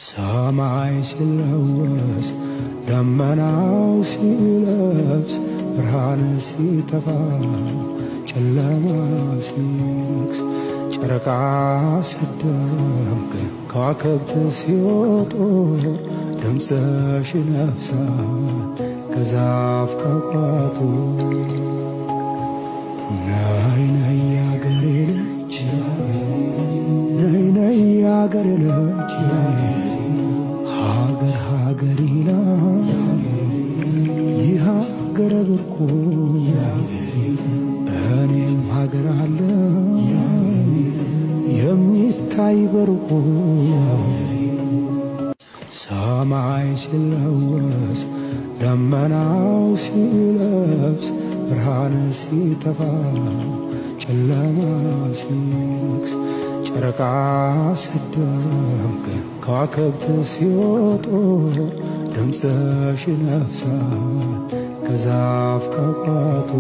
ሰማይ ሲለወስ ደመናው ሲለብስ ብርሃን ሲጠፋ ጨለማ ሲነግስ ጨረቃ ስትደምቅ ከዋክብት ሲወጡ ድምፅሽ ይነፍሳል ከዛፍ ከቋጡ። ነይ ነይ ያገሬ ልጅ፣ ነይ ነይ ያገሬ ልጅ፣ ሀገር ሀገር ይላል ይህ ሀገረ ብርቁ፣ እኔም ሀገር አለ የሚታይ በሩቁ። ሰማይ ሲለወስ ደመናው ሲለብስ ብርሃን ሲጠፋ ጨለማ ሲነግስ ጨረቃ ስትደምቅ ከዋክብት ሲወጡ ድምፅሽ ይነፍሳል ከዛፍ ከቋጡ።